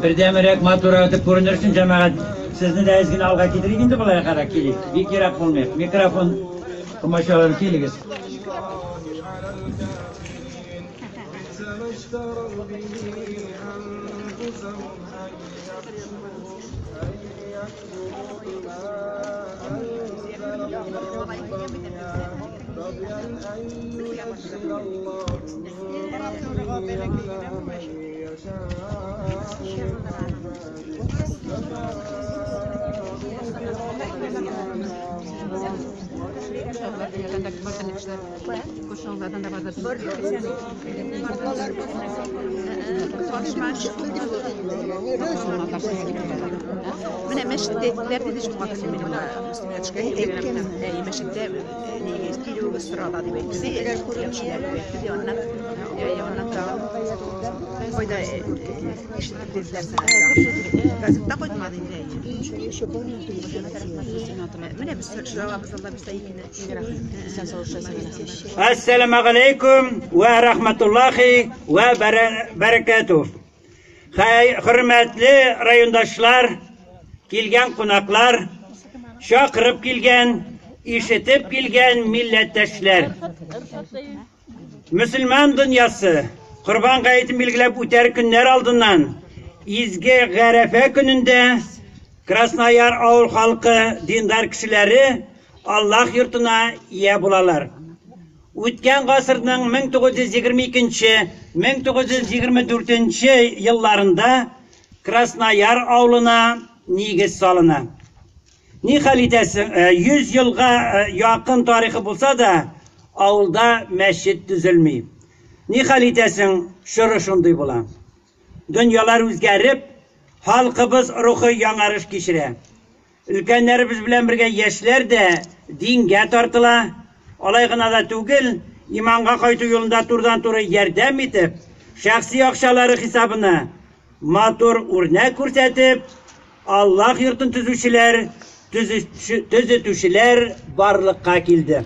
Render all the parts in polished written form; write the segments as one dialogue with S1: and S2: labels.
S1: Бердәмрәк, матуррак итеп күренер өчен, җәмәгать, сезне дә әз генә алга китерик инде болай карак килик. Бик ерак булмыйк. Микрофон комачаулар килегез.
S2: Менә мәчеттә әйттеләр диде җомга көнне минем өстемә төшкән әй мәчеттә нигез килүегез сорала дип әйтте яшьләр дип әйтте ди аннан аннан тагын кайда ишетеп диделәр газетта кайтмады инде. Менә без сорабыз Алла бирсә икене.
S1: Ассаламу алейкум ва рахматуллахи ва баракатух. Хөрмәтле райондашлар, килгән кунаклар, чакырып килгән, ишетеп килгән милләттәшләр. Мөселман дөньясы Корбан гаетен билгеләп үтәр көннәр алдыннан изге Гарәфә көнендә Краснояр авыл халкы, диндар кешеләре Аллаһ йортына ия булалар. Үткән гасырның 1922-1924 елларында Краснояр авылына нигез салына. Ни хәл итәсең, 100 елга якын тарихы булса да, авылда мәчет төзелми. Ни хәл итәсең, чоры шундый була. Дөньялар үзгәреп, халкыбыз рухы яңарыш кичерә. Өлкәннәребез белән бергә яшьләр дә дингә тартыла. Алай гына да түгел, иманга кайту юлында турыдан-туры ярдәм итеп, шәхси акчалары хисабына матур үрнәк күрсәтеп, Аллаһ йортын төзүчеләр, төзетүчеләр барлыкка килде.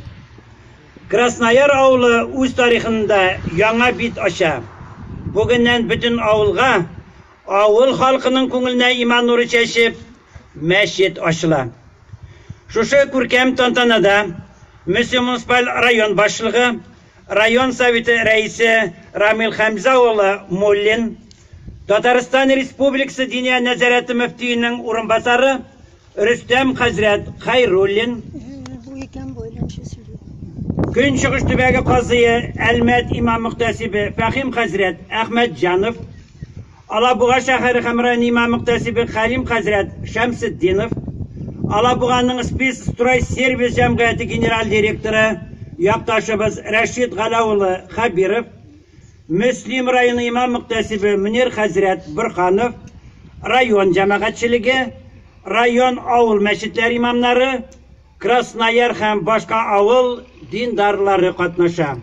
S1: Краснояр авылы үз тарихында яңа бит ача. Бүгеннән бөтен авылга, авыл халкының күңеленә иман нуры чәчеп, мәчет ачыла. Шушы күркәм тантанада Мөслим муниципаль район башлыгы, район советы рәисе Рамил Хәмзә улы Муллин, Татарстан Республикасы Диния нәзарәте мөфтиенең урынбасары Рөстәм хәзрәт Хайруллин, Көнчыгыш төбәге казые Әлмәт имам мөхтәсибе Фәхим хәзрәт Әхмәтҗанов, Алабуга шәһәре һәм район имам мөхтәсибе Хәлим хәзрәт Шәмсетдинов, Алабуганың Спецстройсервис җәмгыяте генераль директоры якташыбыз Рәшид Галә улы Хәбиров, Мөслим районы имам мөхтәсибе Мөнир хәзрәт Борханов, район җәмәгатьчелеге, район авыл мәчетләре имамнары, Краснояр һәм башка авыл диндарлары катнаша.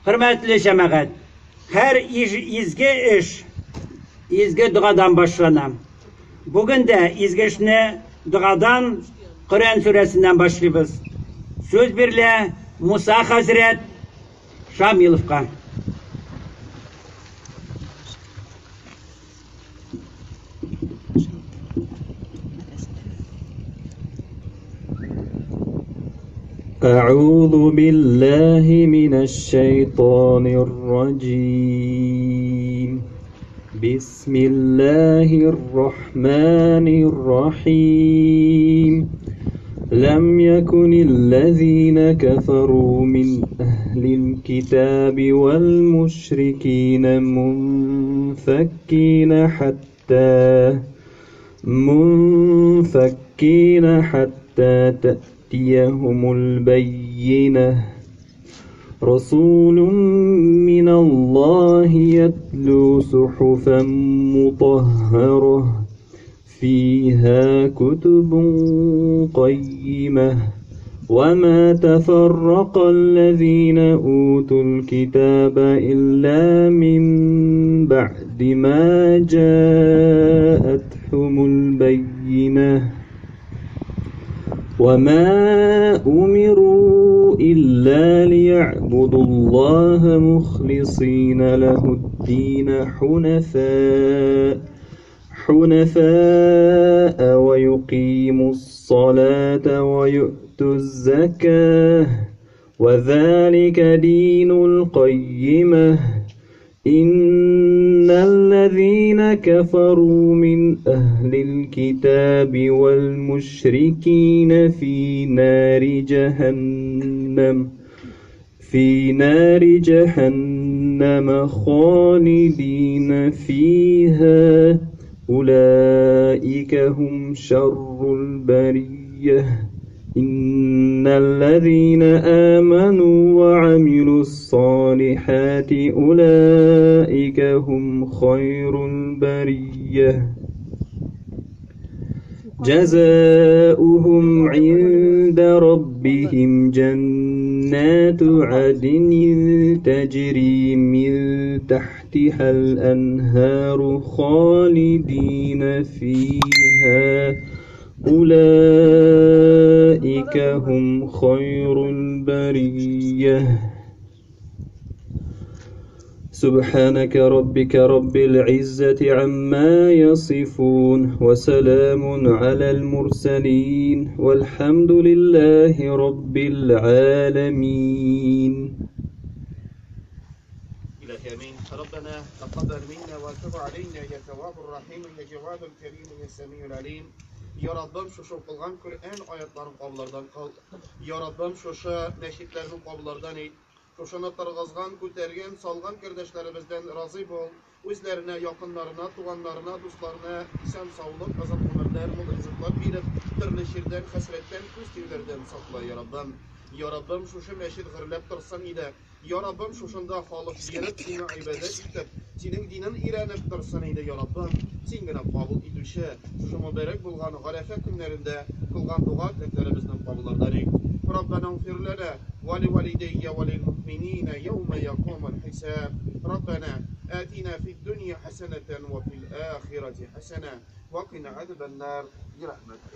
S1: Хөрмәтле җәмәгать, һәр изге эш изге догадан башлана. Бүген дә изге эшне догадан, Коръән сүрәсеннән башлыйбыз. Сүз бирелә Муса хәзрәт Шамиловка.
S3: أعوذ بالله من الشيطان الرجيم. بسم الله الرحمن الرحيم. لم يكن الذين كفروا من أهل الكتاب والمشركين منفكين حتى تأتيهم البينة. رسول من الله يتلو صحفا مطهرة فيها كتب قيمة وما تفرق الذين أوتوا الكتاب إلا من بعد ما جاءتهم البينة وما أمروا إلا ليعبدوا الله مخلصين له الدين حنفاء ويقيموا الصلاة ويؤتوا الزكاة وذلك دين القيمة. إن الذين كفروا من أهل الكتاب والمشركين في نار جهنم خالدين فيها أولئك هم شر البرية. إن الذين آمنوا وعملوا الصالحات أولئك هم خير البرية. جزاؤهم عند ربهم جنات عدن تجري من تحتها الأنهار خالدين فيها أولئك هم خير البرية. سبحانك ربك رب العزة عما يصفون وسلام على المرسلين والحمد لله رب العالمين.
S4: إلهي آمين. ربنا تقبل منا وتب علينا يا تواب الرحيم يا جواد الكريم يا سميع العليم. Ya Rabbim шушы укылган Коръән аятларын кабуллардан кыл. Я Раббым шушы мәчетләрне кабуллардан ит. Шушыны торгызган, күтәргән, салган кардәшләребездән разый бул. Үзләренә, якыннарына, туганнарына, дусларына исән саулык, озак гомерләр, мул ризыклар биреп, төрле чирдән, хәсрәттән, күз тиюләрдән сакла, я Раббым. Я Раббым, шушы мәчет гөрләп торсын иде. Я Раббым, шушында халык җыелып, сиңа гыйбадәт итеп, синең динен өйрәнеп торсын иде, я Раббым. Син генә кабул итүче, шушы мөбарәк булган Гарәфә көннәрендә кылган дога теләкләребезне кабуллардан ит. ربنا اغفر لنا ولوالدي وللمؤمنين يوم يقوم الحساب. ربنا آتنا في الدنيا حسنة وفي الآخرة حسنة وقنا عذاب النار برحمتك.